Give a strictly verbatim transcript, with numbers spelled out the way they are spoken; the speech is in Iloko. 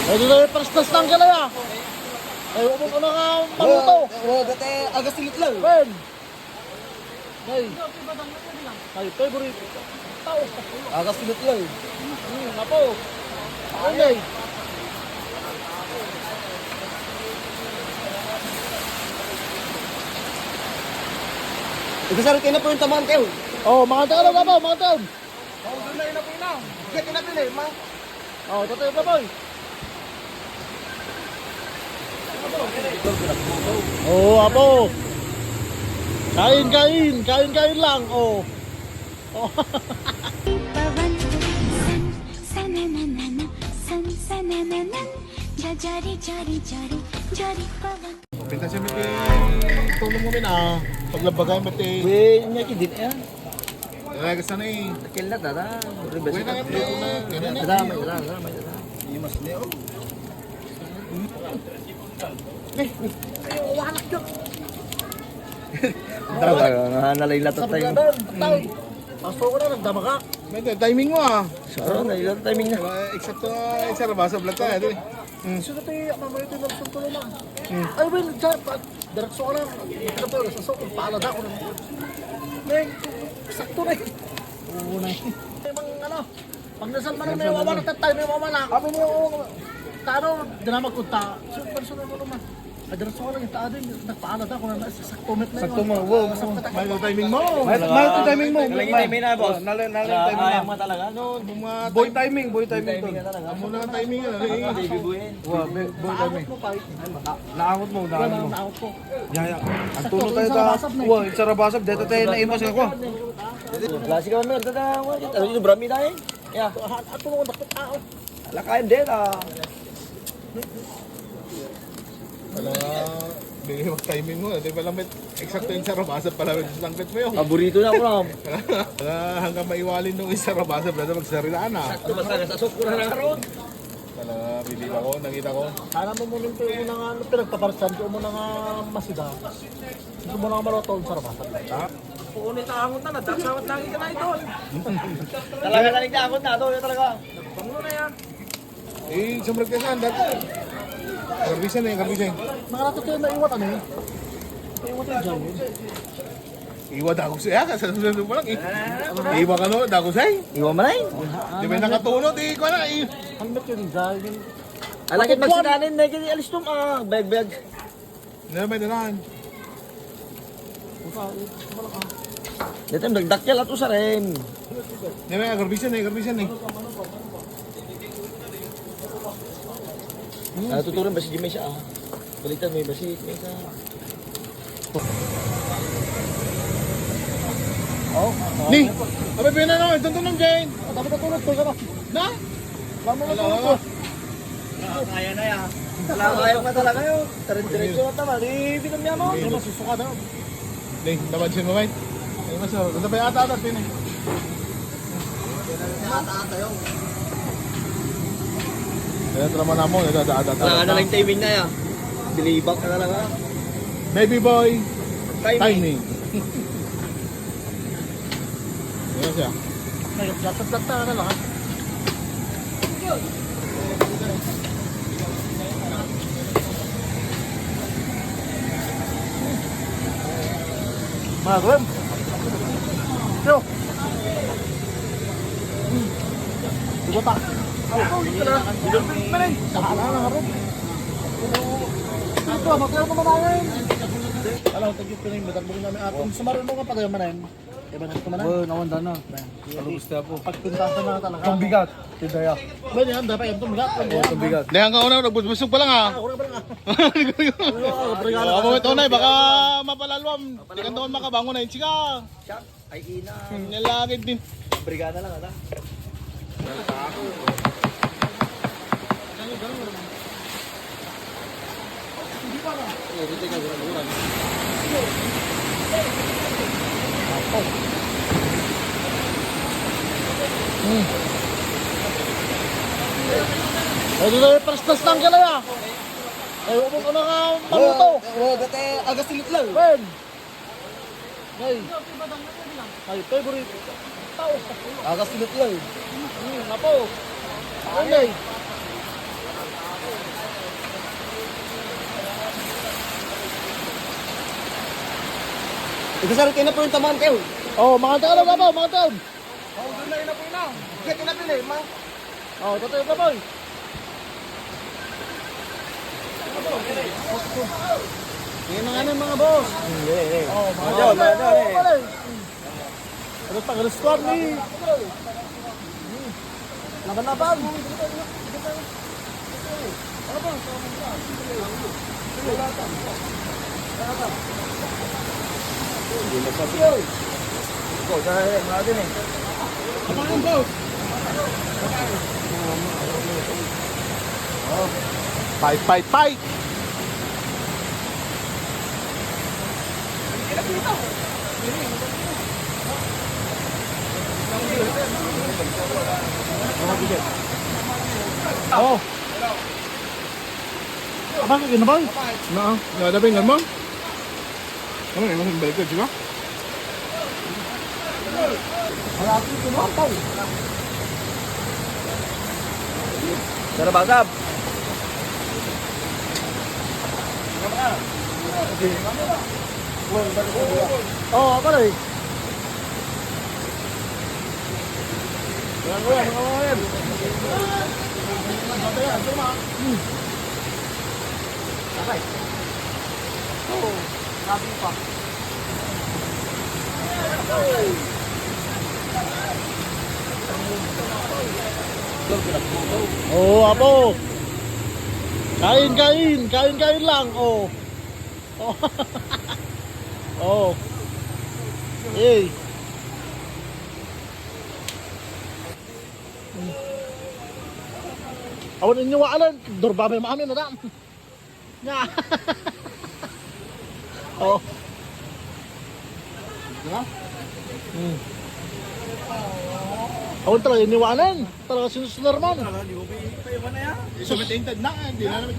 Ay, dito ay prastas lang ka na ya. Ay, umot ka na nga maluto. Oo, oo, dati agas ilit lang. Ben. Ay. Ay, favorite. Tao. Agas ilit lang. Hmm, apo. Ay, ay. Ito, sir, kayo na po yung tamaan kayo. Oh, mga taon na ba? Mga taon. Oh, doon na, ina po, ina. Diyan, ina, pili, ma. Oh, totoo ba, boy? Oo, apo. Kain, kain. Kain, kain lang. Oh. Oh. पवन सन सनननन सन सनननन जजरी जरी जरी जरी पवन. Pinta siya mati tulong mo, min, ah. Paglabagay, mati. Weh, niya ki din, eh. Wala ka sana, eh. Takil na, dada. Wala ka, eh. Dada, may dala, dada, may dala. Imas niya, oh. Eh, eh. Ay, wanak yun. Dada, nga, nalay latat tayo. Sabi ka, dada, tay. Pasto ko na, nagdamagak. May timing mo, ah. Saro, nalay latat timing na. Wala, eksakto, ah, eksakto, basa, blat tayo, eh. Hmm. Sino tayo, mamayo tayo ng suntulo na? Hmm. Ay, well, dyan, pa-, diretso ka lang. Ito po, sa sok, paala na ako na. Neng, sakto na eh. Oo na eh. Ay, mang, ano, pag nasal man ang may wawa, natatay, may wawa na. Kami niyo, oo. Tano, dinamag ko ta. So, personal ko naman. Ay, diretso ka lang, yung taa din, nagpaala na ako na, sakto met na yun. Sakto mo, wow. Sakto na. May timing mo. May, may timing mo. Nalagay timing na, boss. Nalagay, nalagay timing na. Kaya mo talaga, no? Boy timing, boy timing to. Timing na talaga. Amo na nga timing yan, eh. Baby boy yan. Wa, be-, boy kami. Paangot mo, pa, eh. Ay, maka-, naangot mo, naangot mo. Naangot ko. Ya, ya. Ang tulo tayo ta. Wa, sarabasab, dito tayo naimas ako. Klase ka, Mer, tata, wa, ano, yung brami tayo? Ya. Ato mo, dakot tao. Ala, kain din, ah. Wala, bigay mo timing mo. Di pala, met, eksakto yung sarabasab pala, met, langkit mo yun. Paborito na ako, Ram. Wala, hanggang maiwalin nung yung sarabasab, wala, magsarila na. Sakto ba sana sa sukura na karon? Talaga, bili ako, nakita ko. Sana mo muna yung una nga, ano, pinagpaparsan ko muna nga masida. Gusto mo na nga maluto, ang sarap, ah. Ha? Puunit ang angot na, nagdaksangot na kita na ito. Talaga na nagdaksangot na, ito, ito talaga. Pangulo na yan. Eh, sa Marquesan, dati. Karbisan eh, karbisan. Nakaratot kayo na iwat, ano eh? Iwat yung dyan, eh. Iwa dagos eh, ah, sa susunod pa lang eh. Iwa ka no, dagos eh. Iwa man ay. Di ba nakatulog, di ko na eh. Helmet yun, dahil yun. Alakit magsidanin, na kini alis tum, ah, bag-bag. Hindi na may dalaan. Puta, eh, malak, ah. Dito, nagdakkel ato sa rin. Hindi na may agarbisan eh, agarbisan eh. Ah, tuturin ba si Jimmy siya, ah? Baliktad mo yung basi, may isa. Oh, ni, abay, pina na, ito, ito, Jane. Dapat ako na, ito, na. Na? Wala mo na ito. Kaya na yan. Wala, kaya pa talaga yun. Diretso na tama. Di, bilang niya mo. Hindi, masusuka daw. Ding, tamad siya mamay. Ay, mas, ano pa yata, ata, pin, eh. Kaya tara mo na mo, nagdadaada Wala talaga. Na lang timing na yan. Bilibak na talaga. Baby boy, Timing. Timing. Ayan siya. Ay, flat-flat na, ano lang, ha? Mga gawin. Yo. Diba ta? Ay, ikaw, yun ka na. Dito, pin, pin, eh. Saka na, nga rin. Ito, matay ako naman, ay. Alam, thank you, pin, eh. Matarbong namin atin. Sumarin mo nga, patay man, eh. Iba na ito man, eh. Well, nawanda na. Kalubos na po. Pagpintasan na talaga. Itong bigat. Tindaya. Well, yan, dapat yung itong bigat. Oo, itong bigat. Dahil hanggang una, nagbusbusog pa lang, ah. Ah, una pa lang, ah. Ano, ah, brigada. Ako, ito na, eh, baka mapalaluam. Di ka doon makabangon, eh, chika. Siya, ay, ina. Hmm, nalagid din. Brigada lang, ata. Hmm. Ay, dito, eh, prastas lang ka na, ya. Ay, umot ka na nga maluto. Oo, oo, dati, agas ilit lang. Ben. Ay. Ay, favorite. Agas ulit lang. Hmm, apo. Ano eh? Ikaw, sir, kaya na po yung tamaan kayo. Oh, mga taon, mga taon. Oh, doon na, ina po, ina. Sige, ina po, ina, ma. Oh, totoo ka, boy. Yan ang ano, mga boss. Hindi, hindi. Oh, mga Ano, boss. Ano, ano, eh? Ano pa, ano, squad ni? Laban-laban. Hindi na sabi. Ikaw, dahil, mga din eh. Abangan, boss. Fight, fight, fight! Oh. Apa ka kinabaw? Na, na, na, na, mo? Ano yung balik ka, di ba? Tara, basab. Oh, apa na eh? Wala, wala, wala, wala. Hmm. Okay. Oh, grabe pa. Oo, apo. Kain, kain. Kain, kain lang. Oh. Oh. Oh. Hey. Awan inyo wa alan, durba may maamin na dam. Nya. Oh. Diba? Hmm. Awan talaga inyo wa alan. Talaga sinusular man. Sus. Ito, maintained na, eh, di na naman.